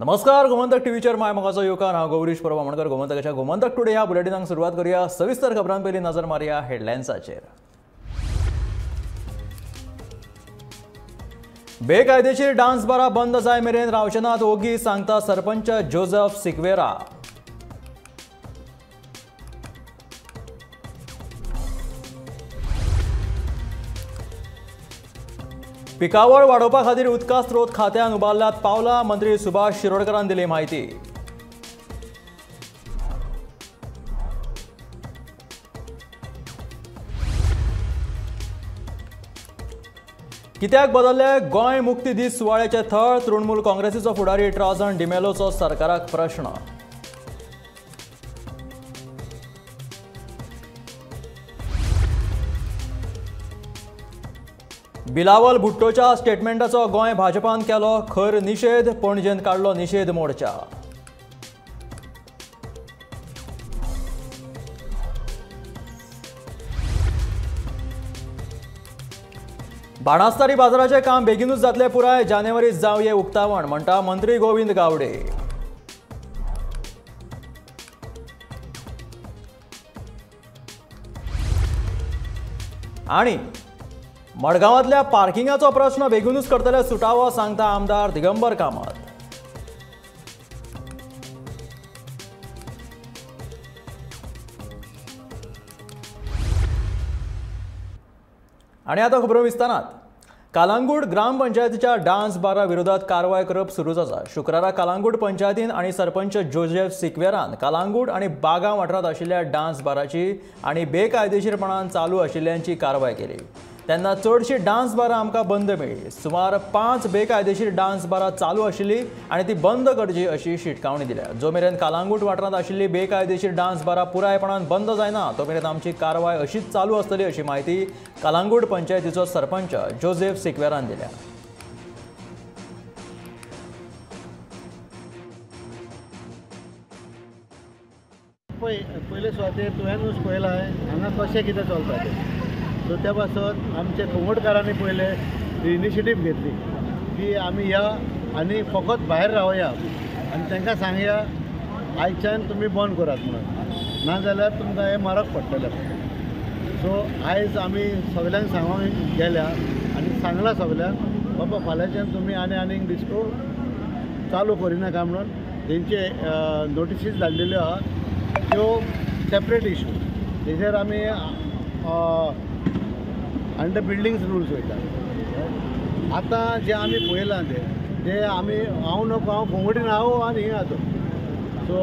नमस्कार, गोमंतक टीव्हीचेर my मोगाचो येवकार. हांव गौरीश परब आमोणकर. गोमंतकाच्या गोमंतक टुडे ह्या बुलेटिनाक सुरवात करूया. सविस्तर खबरां पयलीं नजर मारया हेडलायन्साचेर. बेकायदेशीर डान्स बारा बंद जाय मेरेन रावचे नात ओगी, सांगता सरपंच जोजफ सिक्वेरा. पिकावळ वाडोवपा खातीर उदका स्रोत खात्यान उबारल्यात पावलां, मंत्री सुभाष शिरोडकरान दिली म्हायती. कित्याक बदलले गोंय मुक्ती दीस सुवाळ्याचे थळ, तृणमूल काँग्रेसीचो फुडारी ट्राजन डिमेलोचो सरकाराक प्रश्न. बिलावल भुट्टोच्या स्टेटमेंटाचो गोंय भाजपान केलो खर निशेध, पणजेंत काडलो निशेध मोर्चा. बाणास्तारी बाजाराचें काम बेगीनूच जातलें पुराय, जानेवारीत जावये उक्तावण, म्हणटा मंत्री गोविंद गावडे. आनी मडगांवांतल्या पार्किंगाचो प्रश्न बेगीनूच करतले सुटावो, सांगता आमदार दिगंबर कामत. आनी आतां खबरो विस्तारात. कालांगूट ग्रामपंचायतीच्या डान्स बारा विरोधात कारवाय करप सुरूच आसा. शुक्रारा कालांगूट पंचायतीन आनी सरपंच जोजेफ सिक्वेरान कालांगूट आनी बागा वाठारांत आशिल्ल्या डान्स बाराची आनी बेकायदेशीरपणान चालू आशिल्ल्यांची कारवाय केली. तेन्ना चडशी डान्स बारां आमकां बंद मेळ्ळी. सुमार 5 बेकायदेशीर डान्स बारां चालू आशिल्ली आनी ती बंद करची अशी शिटकावणी दिल्या. जो मेरेन कालांगूट वाठारांत आशिल्ली बेकायदेशीर डान्स बारां पुरायपणान बंद जायना तो मेरेन आमची कारवाय अशीच चालू आसतली, अशी म्हायती कालांगूट पंचायतीचो सरपंच जोजेफ सिक्वेरान दिल्या. पयले सुवातेर तुवेंनूच पळयलां हांगा कशें कितें चलता तें. सो त्या पासत आमचे कोंगटकारांनी पयले इनिशिएटीव घेतली की आमी या आनी फकत भायर रावया आनी तांकां सांगया आयच्यान तुमी बंद करात म्हणून, नाजाल्यार तुमकां हें म्हारग पडटलें. सो आयज आमी सगल्यांक सांगूंक गेल्या आनी सांगलां सगल्यांक, बाबा फाल्यांच्यान तुमी आनी आनीक डिस्को चालू करिनाका म्हणून तेंचे नोटिसीस धाडलेल्यो आहा, त्यो सेपरेट इशू. तेजेर आमी अंडर बिल्डींग्स रुल्स वयता. आतां जें आमी पळयलां तें आमी हांव नको, हांव कोंगटीन हांव आनी हिंगा आतां. सो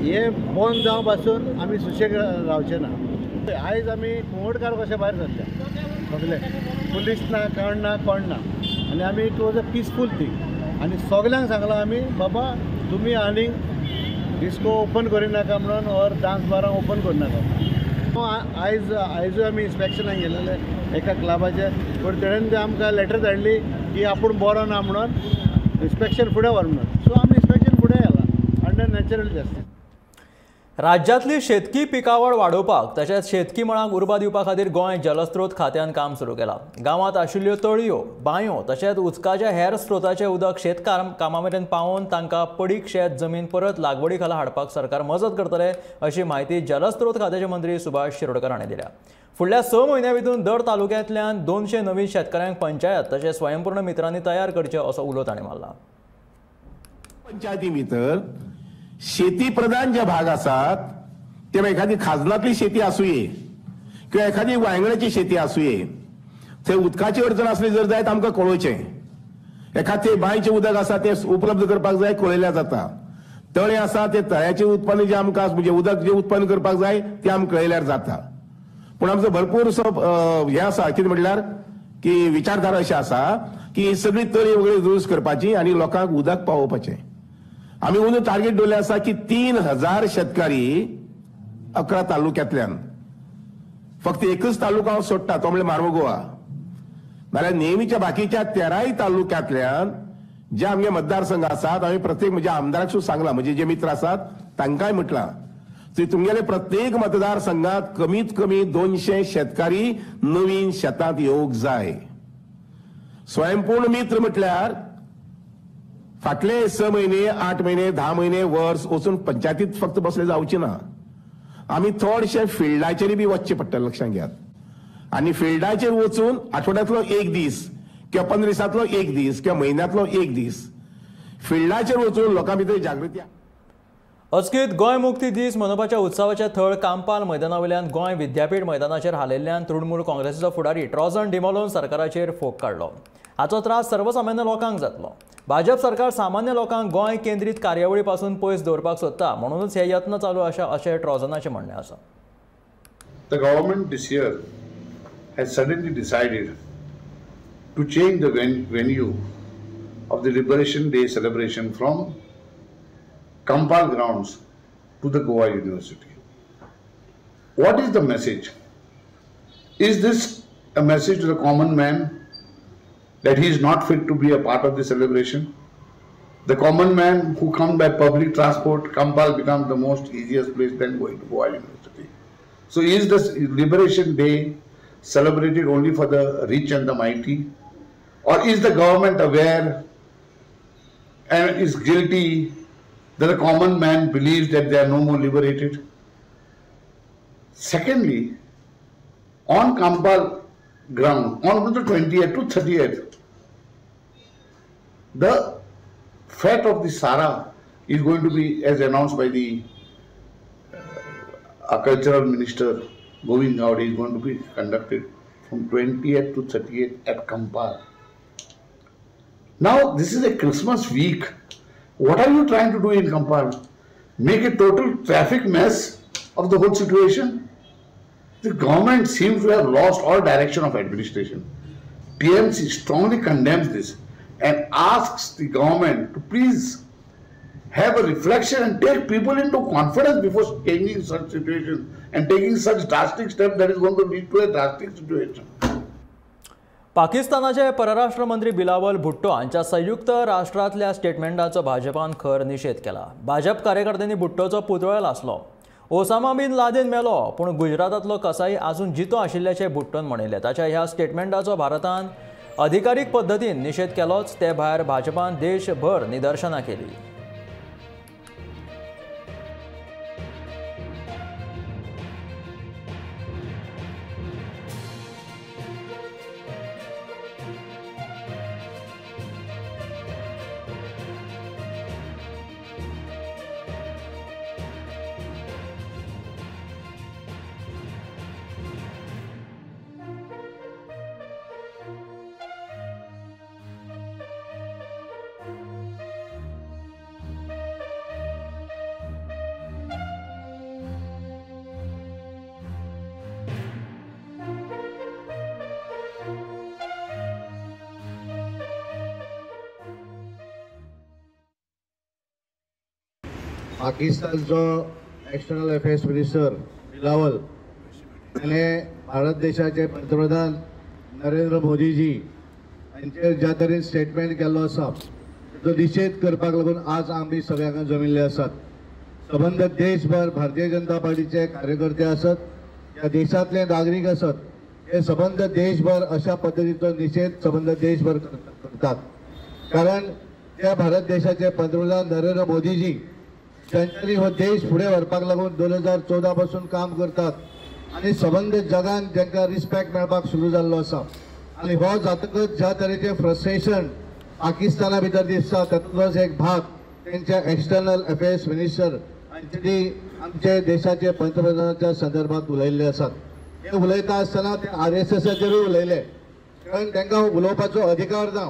हें बंद जावं पासून आमी सुशेग रावचे ना. आयज आमी कोंगटकार कशे भायर सरले सगळे, पुलीस ना, कोण ना, कोण ना, आनी आमी it was a peaceful thing. आनी सगल्यांक सांगलां आमी, बाबा तुमी आनीक डिस्को ओपन करिनाका म्हणून ऑर डान्स बारां ओपन करिनाका. आयज आयजूय आमी इन्स्पेक्शनाक गेलेले एका क्लबाचे, पूण तेणेन ते आमकां लेटर धाडली की आपूण बरो ना म्हणून इन्स्पेक्शन फुडें व्हर म्हणून. सो आमी इन्स्पेक्शन फुडें गेला अंडर नॅचरल जस्टीस. राज्यांतली शेतकी पिकावळ वाडोवपाक तशेंच शेतकी मळाक उर्बा दिवपा खातीर गोंय जलस्रोत खात्यान काम सुरू केलां. गांवांत आशिल्ल्यो तळयो, बांयो तशेंच उदकाच्या हेर स्रोताचें उदक शेतकामा कामा मेरेन पावोवन तांकां पडीक शेत जमीन परत लागवडी खाला हाडपाक सरकार मजत करतले, अशी म्हायती जलस्रोत खात्याचे मंत्री सुभाष शिरोडकर हांणी दिल्या. फुडल्या 6 म्हयन्यां भितर दर तालुक्यांतल्यान 200 नवीन शेतकाऱ्यांक पंचायत तशेंच स्वयंपूर्ण मित्रांनी तयार करचे, असो उलो तांणी मारला. पंचायती भितर शेती प्रधान जे भाग आसात ते एखादी खाजनातली शेती आसुये किंवा एखादी वांयगणाची शेती आसुये, थंय उदकाची अडचण आसली जर जायत आमकां कळोवचें. एखादे बांयचें उदक आसा तें उपलब्ध करपाक जाय, कळयल्यार जाता. तळें आसा ते तळ्याचें उत्पन्न जें आमकां म्हणजे उदक जें उत्पन्न करपाक जाय तें आमकां कळयल्यार जाता. पूण आमचो भरपूरसो हें आसा, कितें म्हटल्यार की विचारधारा अशी आसा की सगळी तळी वगैरे दुरुस्त करपाची आनी लोकांक उदक पावोवपाचें. आमी अंदू टार्गेट दवरलें आसा की 3000 शेतकारी 11 तालुक्यांतल्यान, फक्त एकच तालुका हांव सोडटा तो म्हणल्यार मारव गोवा, नाल्यार नेहमीच्या बाकीच्या 13 तालुक्यांतल्यान जे आमगे मतदारसंघ आसात, आमी प्रत्येक म्हणजे आमदाराक सुद्दां सांगलां, म्हणजे जे मित्र आसात तांकांय म्हटलां की तुमगेले प्रत्येक मतदारसंघात कमीत कमी 200 शेतकारी नवीन शेतांत येवंक जाय. स्वयंपूर्ण मित्र म्हटल्यार फाटले 6 म्हयने 8 म्हयने 10 म्हयने वर्स वचून पंचायतीत फक्त बसले जावचे ना, आमी थोडशे फिल्डाचेर बी वचचें पडटलें, लक्षांत घेयात. आनी फिल्डाचेर वचून आठवड्यांतलो एक दीस किंवा 15 दिसांतलो एक दीस किंवा म्हयन्यांतलो एक दीस फिल्डाचेर वचून लोकां भितर जागृती. अचकीत गोंय मुक्ती दीस मनोवपाच्या उत्सवाचें थळ कांपाल मैदाना वयल्यान गोंय विद्यापीठ मैदानाचेर हालयल्ल्यान तृणमूल काँग्रेसीचो फुडारी ट्रॉजन डिमोलोन सरकाराचेर फोग काडलो. हाचो त्रास सर्वसामान्य लोकांक जातलो. भाजप सरकार सामान्य लोकांक गोंय केंद्रीत कार्यावळी पासून पयस दवरपाक सोदता, म्हणूनच हे यत्न चालू आसा अशें ट्रॉजनाचें म्हणणें आसा. The government this year has suddenly decided to change the venue of the Liberation Day celebration from Campal grounds to the Goa University. What is the message? Is this a message to the common man that he is not fit to be a part of the celebration? The common man who comes by public transport, Campal becomes the most easiest place than going to Goa University. So is this Liberation Day celebrated only for the rich and the mighty? Or is the government aware and is guilty that the common man believes that they are no more liberated? Secondly, on Campal ground, on the 20th to 30th, the fate of the Sara is going to be, as announced by the cultural minister Govind Gaude, is going to be conducted from 20th to 30th at Campal. Now, this is a Christmas week. What are you trying to do in Campal? Make a total traffic mess of the whole situation? The government seems to have lost all direction of administration. TMC strongly condemns this and asks the government to please have a reflection and take people into confidence before changing such situation and taking such drastic steps that is going to lead to a drastic situation. पाकिस्तानाचे परराष्ट्र मंत्री बिलावल भुट्टो हांच्या संयुक्त राष्ट्रांतल्या स्टेटमेंटाचो भाजपान खर निशेध केला. भाजप कार्यकर्त्यांनी भुट्टोचो पुतळो लासलो. ओसामा बिन लादेन मेलो पूण गुजरातांतलो कसाई आजून जितो आशिल्ल्याचें भुट्टोन म्हणिल्लें. ताच्या ह्या स्टेटमेंटाचो भारतान अधिकारीक पद्दतीन निशेध केलोच, ते भायर भाजपान देशभर निदर्शनां केली. पाकिस्तानचो एक्सटर्नल अफेर्स मिनिस्टर बिलावल ताणें भारत देशाचे पंतप्रधान नरेंद्र मोदीजी हांचेर ज्या तरेन स्टेटमेंट केल्लो आसा तो निशेध करपाक लागून आज आमी सगळे हांगा जमिल्ले आसात. सबंद देशभर भारतीय जनता पार्टीचे कार्यकर्ते आसत, ह्या देशांतले नागरीक आसत, हे सबंद देशभर अशा पद्दतीचो निशेध सबंद देशभर करतात. कारण त्या भारत देशाचे पंतप्रधान नरेंद्र मोदीजी तांच्यांनी हो देश फुडें व्हरपाक लागून 2014 पासून काम करतात आनी सबंद जगान तांकां रिस्पेक्ट मेळपाक सुरू जाल्लो आसा. आनी हो जातकच ज्या तरेचें फ्रस्ट्रेशन पाकिस्ताना भितर दिसता तातूंतलोच एक भाग तांच्या एक्सटर्नल अफेर्स मिनिस्टर हांच्यांनी आमचे देशाचे पंतप्रधानाच्या संदर्भात उलयल्ले आसात. हे उलयता आसतना ते RSSाचेरूय उलयले, कारण तांकां उलोवपाचो अधिकार ना.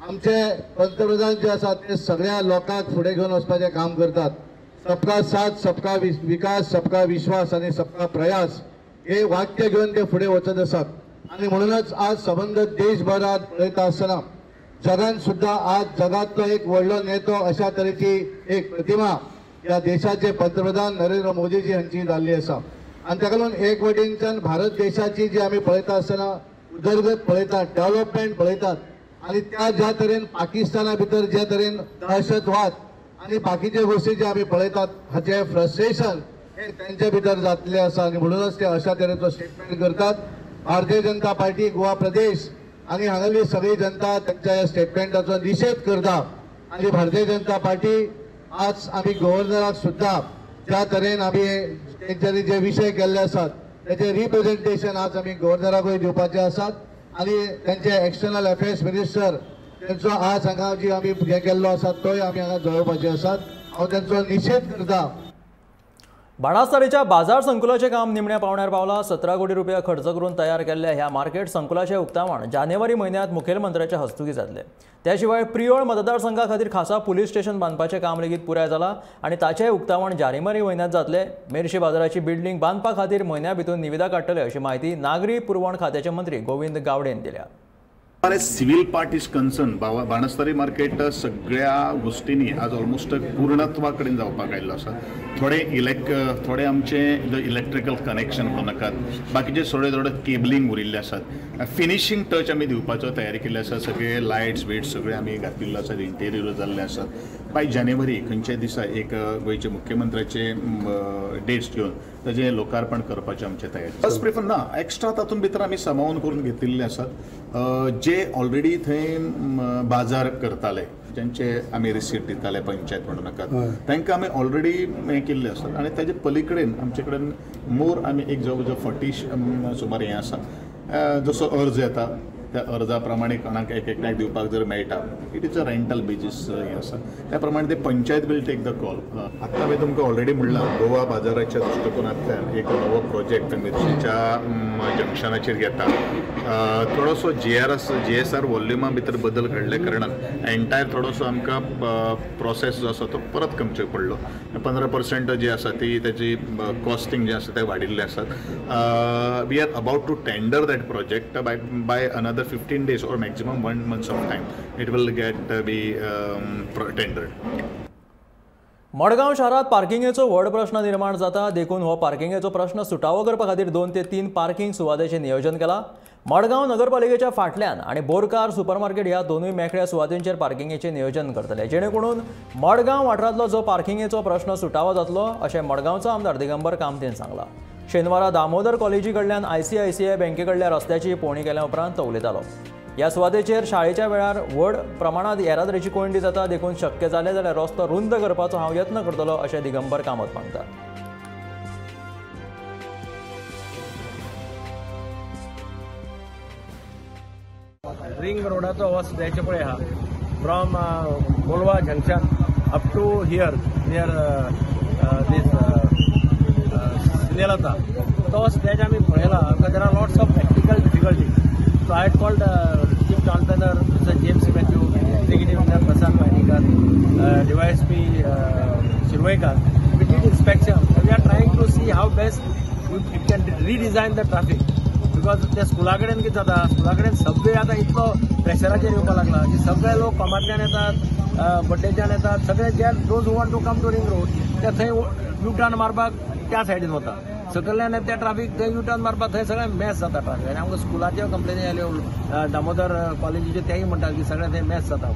आमचे पंतप्रधान जे आसात ते सगळ्या लोकांक फुडें घेवन वचपाचें काम करतात. सबका साथ, सबका विकास, सबका विश्वास आनी सबका प्रयास हे वाक्य घेवन ते फुडें वचत आसात. आनी म्हणूनच आज सबंद देशभरात पळयता आसतना जगान सुद्दां आज जगांतलो एक व्हडलो नेतो अशा तरेची एक प्रतिमा ह्या देशाचे पंतप्रधान नरेंद्र मोदीजी हांची जाल्ली आसा. आनी ताका लागून एक वटेनच्यान भारत देशाची जी आमी पळयता आसतना उदरगत पळयतात, डेव्हलपमेंट पळयतात आनी त्या ज्या तरेन पाकिस्ताना भितर ज्या तरेन दहशतवाद आनी बाकीचे गोश्टी जे आमी पळयतात हाचें फ्रस्ट्रेशन हे तांचे भितर जातलें आसा. आनी म्हणूनच ते अशा तरेचो स्टेटमेंट करतात. भारतीय जनता पार्टी गोवा प्रदेश आनी हांगाली सगळी जनता तांच्या ह्या स्टेटमेंटाचो निशेध करता. आनी भारतीय जनता पार्टी आज आमी गव्हर्नराक सुद्दां ज्या तरेन आमी तेंच्यांनी जे विशय केल्ले आसात तेचे रिप्रेझेंटेशन आज आमी गव्हर्नराकूय दिवपाचे आसात आनी तेंचे एक्सटर्नल अफेर्स मिनिस्टर तेंचो आज हांगा जी आमी हे केल्लो आसा तोय आमी हांगा जळोवपाचे आसात. हांव तेंचो निशेध करता. बाणासतारीच्या बाजार संकुलाचें काम निमण्या पावण्यार पावला. 17 कोटी रुपया खर्च करून तयार केल्ल्या ह्या मार्केट संकुलाचें उक्तावण जानेवारी म्हयन्यांत मुखेलमंत्र्याच्या हस्तुकीं जातलें. त्या शिवाय प्रियोळ मतदारसंघा खातीर खासा पुलीस स्टेशन बांदपाचें काम लेगीत पुराय जालां आनी ताचेंय उक्तावण जानेवारी म्हयन्यांत जातलें. मेरशे बाजाराची बिल्डींग बांदपा खातीर म्हयन्या भितर निविदा काडटले अशी म्हायती नागरी पुरवण खात्याचे मंत्री गोविंद गावडेन दिल्या. Far as civil part is concern, Banastari market सगळ्या गोष्टींनी आज ऑलमोस्ट पूर्णत्वा कडेन जावपाक आयिल्लो आसा. थोडे आमचे इलेक्ट्रिकल कनेक्शन म्हणूं नाकात, बाकीचे थोडे थोडे केबलिंग उरिल्ले आसात. फिनिशींग टच आमी दिवपाचो तयारी केल्ली आसा. सगळे लायट्स बीट्स सगळे आमी घातिल्ले आसात, इंटेरियर जाल्ले आसात. बाय जानेवारी खंयच्याय दिसा एक गोंयचे मुख्यमंत्र्याचे डेट्स घेवन ताजें लोकार्पण करपाचें आमचें तयारी. फर्स्ट प्रिफर ना एक्स्ट्रा तातूंत भितर आमी सामावून करून घेतिल्ले आसात. जे ऑलरेडी थंय बाजार करताले, ज्यांचे आमी रिसीट दिताले पंचायत म्हणूं नाकात, तांकां आमी ऑलरेडी हें केल्ले आसात. आनी ताजे पलीकडेन आमचे कडेन मोर आमी एक जवळ जवळ 40 सुमार हें आसा. जसो अर्ज येता त्या अर्जा प्रमाणे कोणाक एक एकट्याक दिवपाक जर मेळटा, it is a rental basis हें आसा. त्या प्रमाणे ते panchayat will take the call. आत्तां हांवें तुमकां ऑलरेडी म्हणलां, गोवा बाजाराच्या दृश्टिकोनांतल्यान एक नवो प्रोजेक्ट मिरशीच्या जंक्शनाचेर घेता. थोडोसो जीएसआर वॉल्युमा भितर बदल घडल्या कारणान एंटायर थोडोसो आमकां प्रोसेस जो आसा तो परत करचो पडलो. 15% जी आसा ती ताजी कॉस्टिंग जें आसा तें वाडिल्लें आसात. We are about to tender that project by another 15 days or maximum 1 month of time it will get be tendered. Madgaon शारांत पार्किंगेचो व्हड प्रश्न निर्माण जाता, देखून हो पार्किंगेचो प्रश्न सुटावो करपा खातीर 2 ते 3 पार्किंग सुवातेचें नियोजन केलां. मडगांव नगरपालिकेच्या फाटल्यान आनी बोरकार सुपरमार्केट ह्या दोनूय मेकळ्या सुवातेंचेर पार्किंगेचें नियोजन करतले, जेणे करून मडगांव वाठारांतलो जो पार्किंगेचो प्रश्न सुटावो जातलो अशें मडगांवचो आमदार दिगंबर कामतीन सांगलां. शेनवारा दामोदर कॉलेजी कडल्यान ICICI बँके कडल्या रस्त्याची पळोवणी केल्या उपरांत तो उलयतालो. ह्या सुवातेचेर शाळेच्या वेळार व्हड प्रमाणांत येरादारीची कोंयडी जाता, देखून शक्य जालें जाल्यार रस्तो रुंद करपाचो हांव यत्न करतलो अशें दिगंबर कामत मागता. रिंग रोडाचो हो सद्याचे पळय आहा, from Colva junction up to here near this Snehlata, तो सद्याचे आमी पळयला. There are lots of practical difficulties. So I had called Chief Town Planner Mr. James Matthew, Executive Engineer Prasad Painikar, DYSP Shirvaikar. We did inspection. We are trying to see how best we can redesign the traffic. Because ते स्कुला कडेन कितें जाता, स्कुला कडेन सगळे आतां इतलो प्रेशराचेर येवपाक लागला की सगळे लोक कॉमांतल्यान येतात, बड्डेच्यान येतात, सगळे जे those who want to come to ring road ते थंय यू टर्न मारपाक त्या सायडीन वता. सकयल्यान त्या ट्राफीक थंय यू टर्न मारपाक थंय सगळें मॅस जाता ट्राफीक. आनी आमकां स्कुलाच्यो कंप्लेनी आयल्यो, दामोदर कॉलेजीच्यो, तेय म्हणटात की सगळें थंय मॅस जाता.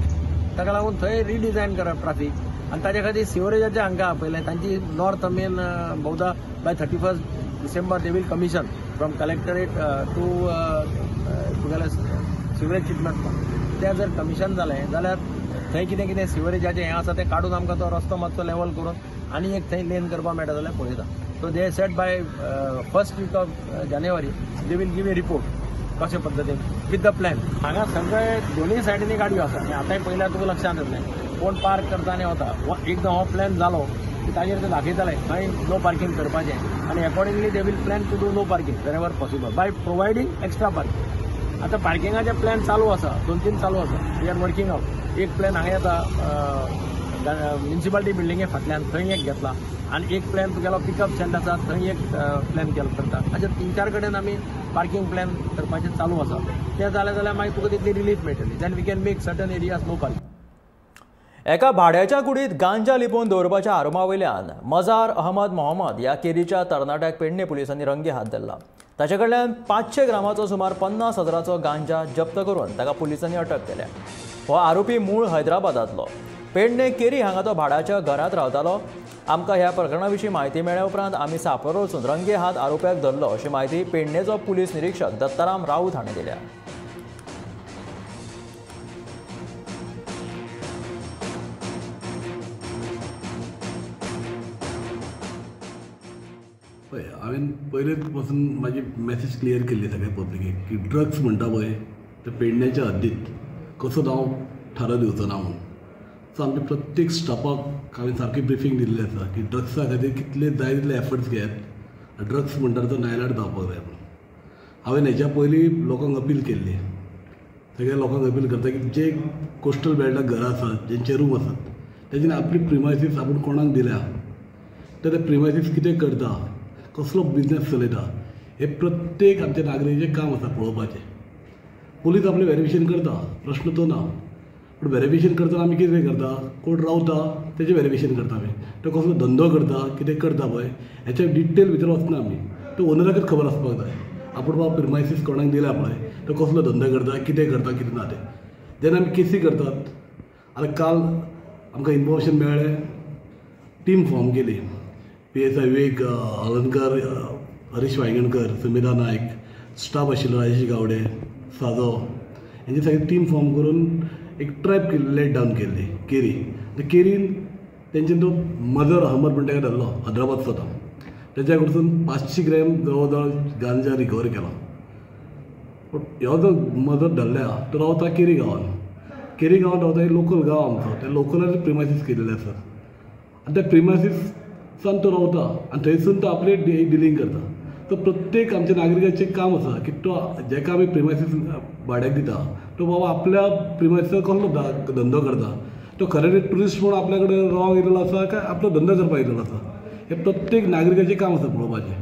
ताका लागून थंय रिडिजायन करप ट्राफीक. आनी ताजे खातीर सिवरेजाचें हांकां आपयलें. तांची नॉर्थ मेन बहुधा by 31 December they will commission from collectorate to तुगेलें सिवरेज ट्रिटमेंट प्लांट. तें जर कमिशन जालें जाल्यार थंय कितें कितें सिवरेजाचें हें आसा तें काडून आमकां तो रस्तो मातसो लेवल करून आनी एक थंय लेन करपाक मेळटा जाल्यार पळयता. So they said by first week of January they will give a report कशे पद्दतीन विथ the plan. हांगा सगळे दोनूय सायडींनी गाडयो आसा आनी आतांय पयल्यार तुका लक्षांत येतलें कोण पार्क करता आनी वता. एकदां हो प्लॅन जालो की ताजेर ते दाखयतले खंय नो पार्किंग करपाचें आनी accordingly they will plan to do no parking wherever possible by providing extra parking. आतां पार्किंगाचे प्लॅन चालू आसा, 2-3 चालू आसा. We are working out. एक प्लॅन हांगा येता म्युनिसिपालिटी बिल्डिंगे फाटल्यान, थंय एक घेतला आनी एक प्लॅन तुगेलो पिकअप स्टँड आसा थंय एक प्लॅन केलो करता. अशें 3-4 कडेन आमी पार्किंग प्लॅन करपाचें चालू आसा. तें जालें जाल्यार मागीर तुका तितली रिलीफ मेळटली. Then we can make certain areas no parking. एका भाड्याच्या कुडीत गांजा लिपोवन दवरपाच्या आरोपा वयल्यान मजार अहमद मोहम्मद ह्या केरीच्या तरणाट्याक पेडणे पुलिसांनी रंगे हात धरला. ताचे कडल्यान 500 ग्रामाचो सुमार 50,000चो गांजा जप्त करून ताका पुलिसांनी अटक केल्या. हो आरोपी मूळ हैदराबादांतलो. पेडणे केरी हांगा तो भाड्याच्या घरांत रावतालो. आमकां ह्या प्रकरणा विशीं म्हायती मेळ्ळ्या उपरांत आमी सापळो वचून रंगे हात आरोप्याक धरलो अशी म्हायती पेडणेचो पुलीस निरीक्षक दत्ताराम राऊत हांणी दिल्या. पळय, हांवें पयलींच पासून म्हाजी मॅसेज क्लियर केल्ली सगळ्या पब्लिकेक की ड्रग्स म्हणटा पळय ते पेडण्याच्या हद्दीत कसोच हांव थारो दिवचो ना म्हणून. सो आमच्या प्रत्येक स्टाफाक हांवें सारकी ब्रिफींग दिल्ली आसा की ड्रग्सा खातीर कितले जाय तितले एफर्ट्स घेयात, ड्रग्स म्हणटा तो नायलाट जावपाक जाय म्हणून. हांवें हेच्या पयलीं लोकांक अपील केल्ली, सगळ्या लोकांक अपील करता की जे कोस्टल बेल्टाक घरां आसात, जेंचे रूम आसात, तेजेन आपली प्रिमायसीस आपूण कोणाक दिल्या तर ते प्रिमायसीस कितें करता, कसलो बिजनेस चलयता, हे प्रत्येक आमच्या नागरिकाचें काम आसा पळोवपाचें. पुलीस आपलें वेरिफिकेशन करता, प्रश्न तो ना, पूण वेरिफिकेशन करतना आमी कितें करता, कोण रावता तेजें वेरिफिकेशन करता आमी, तो कसलो धंदो करता, कितें करता पळय हेच्या डिटेल भितर वचना आमी. तो ओनराकच खबर आसपाक जाय आपूण बाबा प्रिमायसीस कोणाक दिल्या पळय तो कसलो धंदो करता, कितें करता, कितें ना तें. जेन्ना आमी केसी करतात, आतां काल आमकां इन्फॉर्मेशन मेळ्ळें, टीम फॉर्म केली, PSI Vivek Halarnkar, Harish Vaingankar, Sumedha Naik, staff आशिल्लो राजेश गावडे, साजो, हेंची सगळी टीम फॉर्म करून एक ट्रॅप केल्ली, लेट डावन केल्ली केरी. केरीन तेंच्यानी तो मजर अहमद म्हणटा ताका धरलो, हैदराबादचो तो. तेच्या कडसून 500 ग्रॅम जवळ जवळ गांजा रिकवर केलो. पूण हो जो मजर धरल्या तो रावता केरी गांवान, केरी गांवान रावता, एक लोकल गांव आमचो, त्या लोकलान प्रिमायसीस केलेले आसात आनी त्या प्रिमायसीसान तो रावता आनी थंयसून तो आपले डिलींग करता. तो प्रत्येक आमच्या नागरिकाचें काम आसा की तो जेका आमी प्रिमायसीस भाड्याक दिता तो बाबा आपल्या प्रिमायसीसार कसलो धंदो करता, तो खरें ट्युरिस्ट म्हूण आपल्या कडेन रावंक येयलेलो आसा काय आपलो धंदो करपाक येयलेलो आसा, हें प्रत्येक नागरिकाचें काम आसा पळोवपाचें.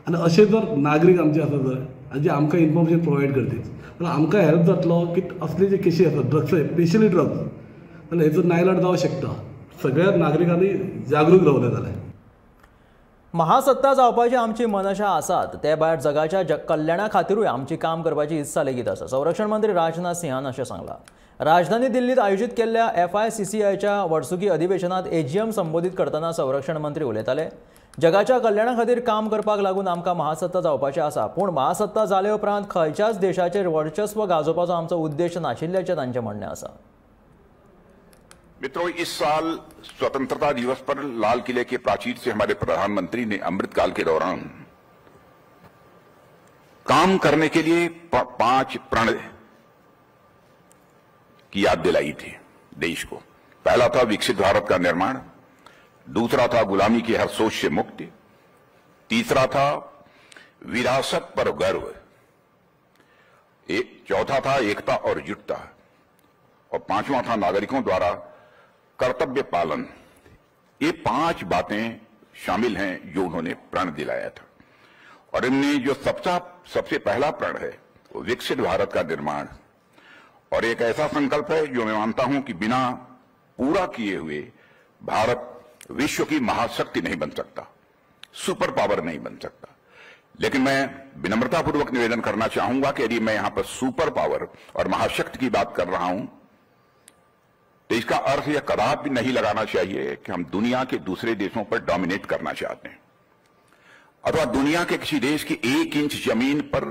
आनी अशें जर नागरीक आमचे आसा जर आनी जे आमकां इन्फॉर्मेशन प्रोवायड करतीत जाल्यार आमकां हेल्प जातलो की असले जे केशी आसात ड्रग्स, स्पेशली ड्रग्स, जाल्यार हेचो नायलाट जावंक शकता. सगळ्या नागरिकांनी जागरूक रावलें जाल्यार. महासत्ता जावपाची आमची मनशा आसात, ते भायर जगाच्या कल्याणा खातीरूय आमची काम करपाची इत्सा लेगीत आसा, संरक्षण मंत्री राजनाथ सिंहान अशें सांगलां. राजधानी दिल्लीत आयोजीत केल्ल्या FICCIच्या वर्सुकी अधिवेशनात AGM संबोधीत करतना संरक्षण मंत्री उलयताले. जगाच्या कल्याणा खातीर काम करपाक लागून आमकां महासत्ता जावपाचें आसा, पूण महासत्ता जाले उपरांत खंयच्याच देशाचेर वर्चस्व गाजोवपाचो आमचो उद्देश नाशिल्ल्याचें तांचें म्हणणें आसा. मित्रों, इस साल स्वतंत्रता दिवस पर लाल किले के प्राचीर से हमारे प्रधानमंत्री ने अमृतकाल के दौरान काम करने के लिए 5 प्रण की याद दिलाई थी देश को। पहला था विकसित भारत का निर्माण, दूसरा था गुलामी की हर सोच से मुक्ति, तीसरा था विरासत पर गर्व, चौथा था एकता और जुटता, और पांचवां था नागरिकों द्वारा कर्तव्य पालन। ये 5 बातें शामिल हैं जो उन्होंने प्रण दिलाया था। और इनमें जो सबसे पहला प्रण है वो विकसित भारत का निर्माण, और एक ऐसा संकल्प है जो मैं मानता हूं कि बिना पूरा किए हुए भारत विश्व की महाशक्ति नहीं बन सकता, सुपर पावर नहीं बन सकता। लेकिन मैं विनम्रतापूर्वक निवेदन करना चाहूंगा कि यदि मैं यहां पर सुपर पावर और महाशक्ति की बात कर रहा हूं तो इसका अर्थ यह कदापि नहीं लगाना चाहिए कि हम दुनिया के दूसरे देशों पर डोमिनेट करना चाहते हैं अथवा दुनिया के किसी देश की 1 इंच जमीन पर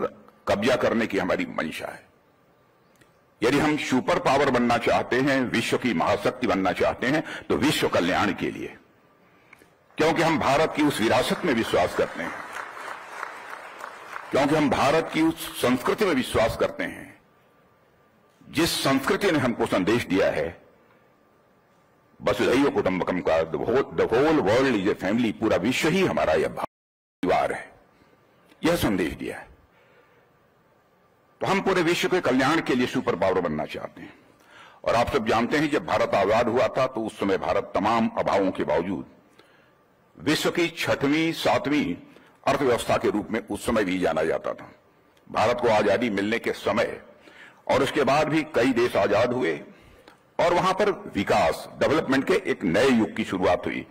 कब्जा करने की हमारी मंशा है। यदि हम सुपर पावर बनना चाहते हैं, विश्व की महाशक्ति बनना चाहते हैं, तो विश्व कल्याण के लिए, क्योंकि हम भारत की उस विरासत में विश्वास करते हैं, क्योंकि हम भारत की उस संस्कृति में विश्वास करते हैं जिस संस्कृति ने हमको संदेश दिया है वसुधैव कुटुंबकम का, the whole world is a family, पूरा विश्व ही हमारा यह परिवार है, यह संदेश दिया है। तो हम पूरे विश्व के कल्याण के लिए सुपर पावर बनना चाहते हैं। और आप सब जानते हैं जब भारत आजाद हुआ था तो उस समय भारत तमाम अभावों के बावजूद विश्व की 6वीं 7वीं अर्थव्यवस्था के रूप में उस समय भी जाना जाता था। भारत को आजादी मिलने के समय और उसके बाद भी कई देश आजाद हुए और वहां पर विकास, डेवलपमेंट के एक नए युग की शुरुआत हुई।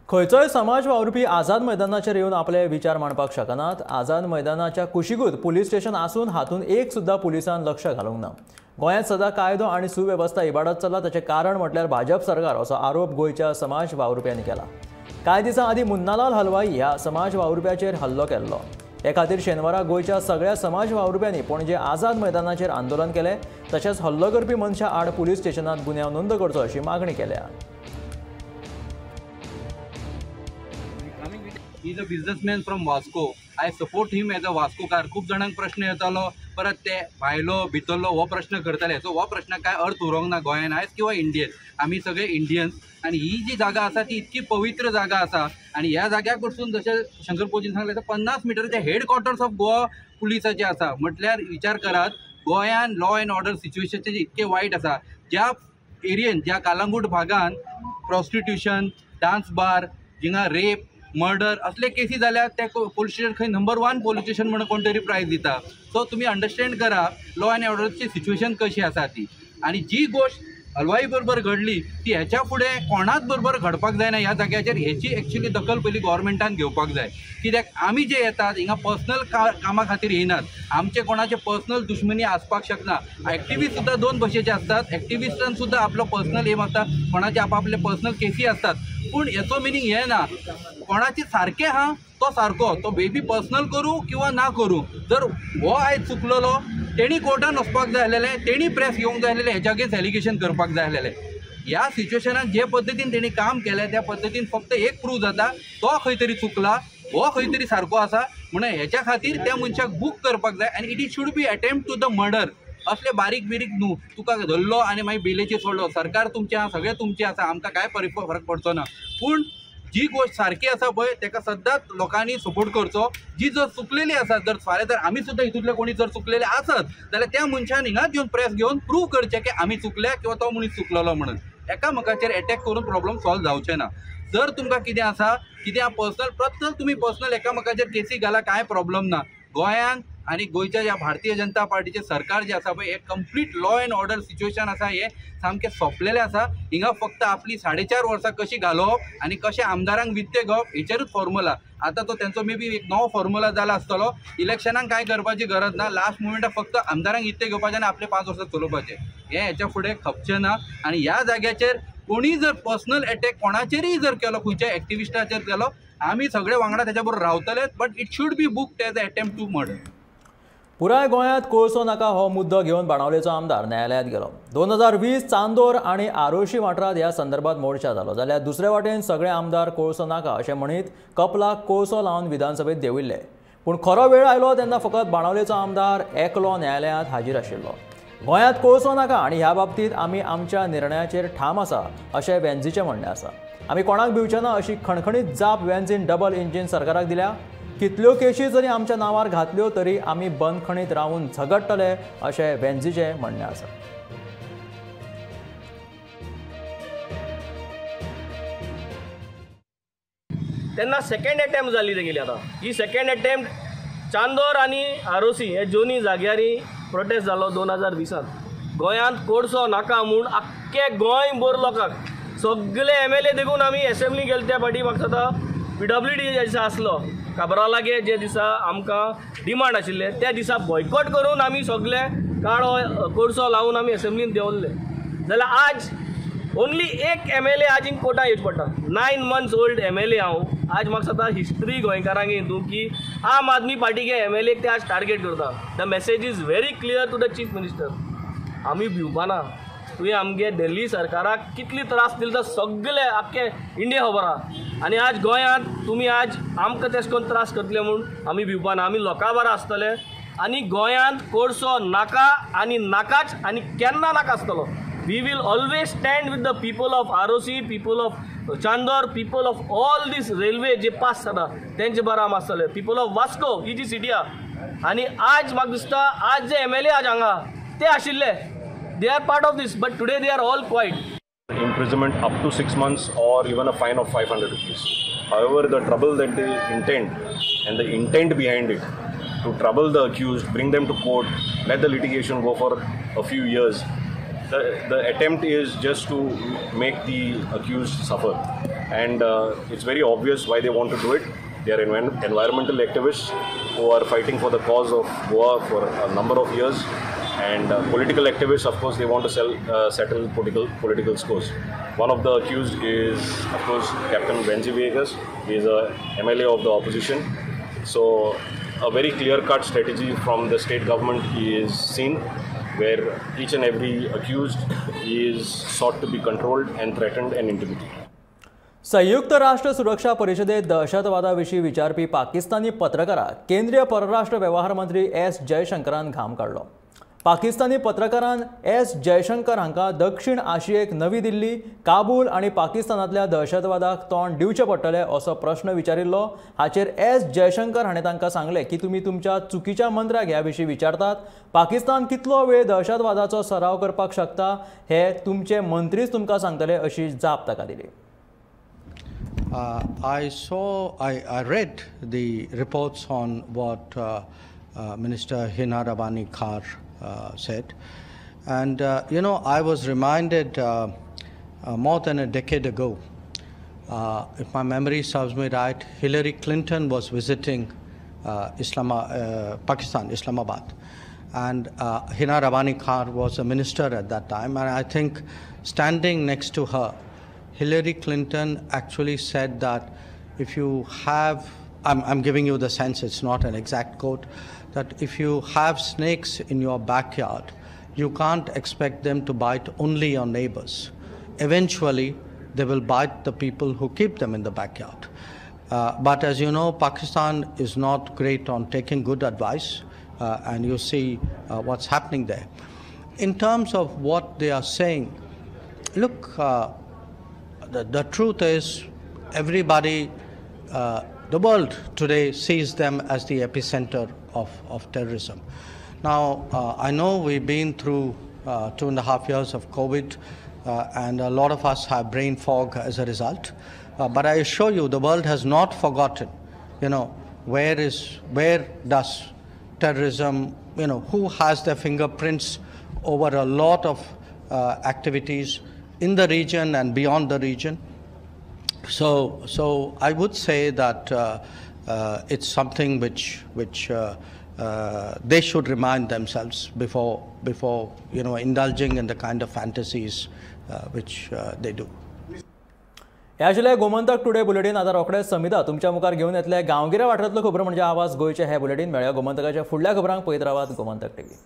खंयचोय समाज वावुरपी आझाद मैदानाचेर येवन आपले विचार मांडपाक शकनात। आझाद मैदानाच्या कुशीकूच पुलीस स्टेशन आसून हातूंत एक सुद्दां पुलिसान लक्ष घालूंक ना। गोंयांत सदां कायदो आनी सुवेवस्था इबाडत चल्ला, ताचें कारण म्हटल्यार भाजप सरकार असो आरोप गोंयच्या समाज वावुरप्यांनी केला। कांय दिसां आदीं मुन्नालाल हलवाई ह्या समाज वावुरप्याचेर हल्लो केल्लो। हे खातीर शेनवारा गोंयच्या सगळ्या समाज वावुरप्यांनी पणजे आझाद मैदानाचेर आंदोलन केलें। तशेंच हल्लो करपी मनशां आड पुलीस स्टेशनांत गुन्यांव नोंद करचो अशी मागणी केल्या। He is a businessman from Vasco. I support him as a Vascokar. खूब जाणांक प्रश्न येतालो परत ते भायलो भितरलो हो प्रश्न करताले. सो हो प्रश्न काय अर्थ उरोंक ना गोंयान आयज किंवा इंडियन. आमी सगळे इंडियन्स आनी ही जी जागा आसा ती इतकी पवित्र जागा आसा आनी ह्या जाग्या कडसून जशें शंकर पोजीन सांगलें 50 मिटराचे हेडक्वॉर्टर्स ऑफ गोवा पुलिसाचे आसा. म्हटल्यार विचार करात गोंयान लॉ एंड ऑर्डर सिच्युएशन इतकें वायट आसा. ज्या एरियेन ज्या कालांगूट भागान प्रॉस्टिट्युशन, डान्स बार, जिंगा रेप, मर्डर असले केसी जाल्यार ते पोलीस स्टेशन खंय नंबर 1 पोलीस स्टेशन म्हणून कोण तरी प्रायज दिता. सो तुमी अंडरस्टँड करा लॉ एंड ऑर्डरची सिच्युएशन कशी आसा ती. आनी जी गोश्ट हलवाई बरोबर घडली ती हेच्या फुडें कोणाच बरोबर घडपाक जायना ह्या जाग्याचेर. हेची एक्चुअली दखल पयली गव्हर्मेंटान घेवपाक जाय. कित्याक आमी जे येतात हिंगा पर्सनल कामा खातीर येयनात. आमचे कोणाचे पर्सनल दुश्मनी आसपाक शकना. एक्टिविस्ट सुद्दां दोन भशेचे आसतात. एक्टिविस्टान सुद्दां आपलो पर्सनल एम आसता, कोणाचे आपआपले पर्सनल केसी आसतात. पूण हेचो मिनींग हें ना कोणाचे सारकें आहा तो सारको, तो बेबी पर्सनल करूं किंवा ना करूं. जर हो आयज चुकलेलो तेणी कोर्टान वचपाक जाय आसलेलें, तेणी प्रेस घेवंक जाय आसलेलें, हेच्या अगेन्स्ट एलिगेशन करपाक जाय आसलेलें. ह्या सिच्युएशनान जे पद्दतीन तेणी काम केलें त्या पद्दतीन फक्त एक प्रूव जाता तो खंय तरी चुकला, हो खंय तरी सारको आसा. म्हणून हेच्या खातीर त्या मनशाक बूक करपाक जाय आनी it is should be attempt to the murder. असले बारीक बिरीक न्हू तुका धरलो आनी मागीर बेलेचेर सोडलो. सरकार तुमचें आसा, सगळें तुमचें आसा, आमकां कांय फरक पडचो ना. पूण जी गोश्ट सारकी आसा पळय ताका सद्दांच लोकांनी सपोर्ट करचो. जी जर चुकलेली आसा, जर फाल्यां जर आमी सुद्दां हितूंतले कोणी जर चुकलेले आसत जाल्यार त्या मनशान हिंगाच येवन प्रेस घेवन प्रूव करचें की आमी चुकल्या किंवा तो मनीस चुकलेलो म्हणून. एकामेकाचेर एटॅक करून प्रॉब्लम सॉल्व जावचें ना. जर तुमकां कितें आसा कितें पर्सनल पर्सनल तुमी पर्सनल एकामेकाचेर केसी घाला, कांय प्रॉब्लम ना. गोंयांत आनी गोंयच्या ह्या भारतीय जनता पार्टीचें सरकार जें आसा पळय हें complete law and order situation आसा हें सामकें सोंपलेलें आसा. हिंगा फक्त आपली 4.5 वर्सां कशी घालोवप आनी कशें आमदारांक वित्ते घेवप हेचेरूच फॉर्मुला. आतां तो तेंचो मे बी एक नवो फॉर्मुला जाला आसतलो. इलेक्शनाक कांय करपाची गरज ना. लास्ट मुमेंटाक फक्त आमदारांक वित्ते घेवपाचें आनी आपले 5 वर्सां चलोवपाचें. हें हेच्या फुडें खपचें ना. आनी ह्या जाग्याचेर कोणीय जर पर्सनल एटॅक कोणाचेरूय जर केलो, खंयच्याय एक्टिविस्टाचेर केलो, आमी सगळे वांगडा तेच्या बरोबर रावतले. But it should be booked as a attempt to murder. पुराय गोंयांत कोळसो नाका हो मुद्दो घेवन बाणावलेचो आमदार न्यायालयांत गेलो. 2020 चांदोर आनी आरोशी वाठारांत ह्या संदर्भात मोर्चा जालो. जाल्यार दुसरे वाटेन सगळे आमदार कोळसो नाका अशें म्हणीत कपलाक कोळसो लावन विधानसभेत देंविल्ले. पूण खरो वेळ आयलो तेन्ना फकत बाणावलेचो आमदार एकलो न्यायालयांत हाजीर आशिल्लो. गोंयांत कोळसो नाका आनी ह्या बाबतींत आमी आमच्या निर्णयाचेर ठाम आसा अशें वेन्झीचें म्हणणें आसा. आमी कोणाक भिवचे ना अशी खणखणीत जाप वेन्झीन डबल इंजीन सरकाराक दिल्या. कितल्यो केशी जरी आमच्या नांवार घातल्यो तरी आमी बंदखणीत रावून झगडटले अशें वेन्झीचें म्हणणें आसा. तेन्ना सेकेंड एटेम्प्ट जाली तेगेली. आतां ही सेकेंड एटेम्प्ट चांदोर आनी आरोसी हे दोनी जाग्यारी प्रोटेस्ट जालो 2020 गोंयांत कोळसो नाका म्हूण आख्खे गोंयभर लोकांक सगळे एम एल ए देखून आमी एसेंब्ली गेले त्या फाटी. म्हाका दिसता पीडब्ल्यू डी दिसा आसलो काब्रालागे जे दिसा आमकां डिमांड आशिल्ले त्या दिसा बॉयकॉट करून आमी सगळे काळो कोळसो लावन आमी एसेंब्लीन देंवल्ले. जाल्यार आज ओनली एक एम एल ए आज हिंग कोर्टान येवचें पडटा. 9 months old M L A हांव. आज म्हाका दिसता हिस्ट्री गोंयकारांक हितून की आम आदमी पार्टीके एम एल एक ते आज टार्गेट करता. The message is very clear to the chief minister. आमी भिवपाना. तुवें आमगे दिल्ली सरकाराक कितली त्रास दिले तो सगळे आख्खे इंडिया खबर आहा. आनी आज गोंयांत तुमी आज आमकां तेश करून त्रास करतले म्हूण आमी भिवपाना. आमी लोकां बारा आसतले आनी गोंयांत कोळसो नाका आनी नाकाच आनी केन्ना नाका आसतलो. We will always stand with the people of ROC, people of Chandor, people of all this railway J pass जाता तेंचे बरा आमी आसतले, पीपल ऑफ वास्को ही जी सिटी आहा. आनी आज म्हाका दिसता आज जे एम एल ए आज हांगा ते आशिल्ले, they are part of this, but today they are all quiet. Imprisonment up to 6 months or even a fine of 500 rupees. However, the trouble that they intend and the intent behind it to trouble the accused, bring them to court, let the litigation go for a few years. The attempt is just to make the accused suffer, and it's very obvious why they want to do it. They are environmental activists who are fighting for the cause of Goa for a number of years, and political activists, of course, they want to settle political scores. One of the accused is, of course, Captain Venzy Viegas. He is a MLA of the opposition. So a very clear-cut strategy from the state government is seen, where each and every accused is sought to be controlled and threatened and intimidated. संयुक्त राष्ट्र सुरक्षा परिषदेत दहशतवादा विशीं विचारपी पाकिस्तानी पत्रकाराक केंद्रीय परराष्ट्र वेव्हार मंत्री एस जयशंकरान घाम काडलो। पाकिस्तानी पत्रकारान एस जयशंकर हांकां दक्षिण आशियेक नवी दिल्ली, काबूल आनी पाकिस्तानांतल्या दहशतवादाक तोंड दिवचें पडटलें असो प्रश्न विचारिल्लो। हाचेर एस जयशंकर हाणें तांकां सांगलें की तुमी तुमच्या चुकीच्या मंत्र्याक ह्या विशीं विचारतात। पाकिस्तान कितलो वेळ दहशतवादाचो सराव करपाक शकता हे तुमचे मंत्रीच तुमकां सांगतले अशी जाप ताका दिली। I read the reports on what Minister Hina Rabbani Khar said, and you know, I was reminded more than a decade ago, if my memory serves me right, Hillary Clinton was visiting Pakistan, Islamabad, and Hina Rabbani Khar was a minister at that time, and I think standing next to her, Hillary Clinton actually said that if you have, I'm giving you the sense, it's not an exact quote, that if you have snakes in your backyard, you can't expect them to bite only your neighbors. Eventually, they will bite the people who keep them in the backyard. But as you know, Pakistan is not great on taking good advice, and you see what's happening there. In terms of what they are saying, look, the truth is, everybody, the world today sees them as the epicenter of terrorism. Now, I know we've been through 2.5 years of COVID, and a lot of us have brain fog as a result. But I assure you, the world has not forgotten, you know, where does terrorism, you know, who has their fingerprints over a lot of activities in the region and beyond the region. So I would say that it's something which they should remind themselves before you know, indulging in the kind of fantasies which they do. हे आशिल्लें Gomantak today bulletin. आतां रोखडेच समिता तुमच्या मुखार घेवन येतले गांवगिऱ्या वाठारांतल्यो खबरो म्हणजे आवाज गोंयचे हे बुलेटीन। मेळया गोमंतकाच्या फुडल्या खबरांक। पळयत रावात गोमंतक टीव्ही।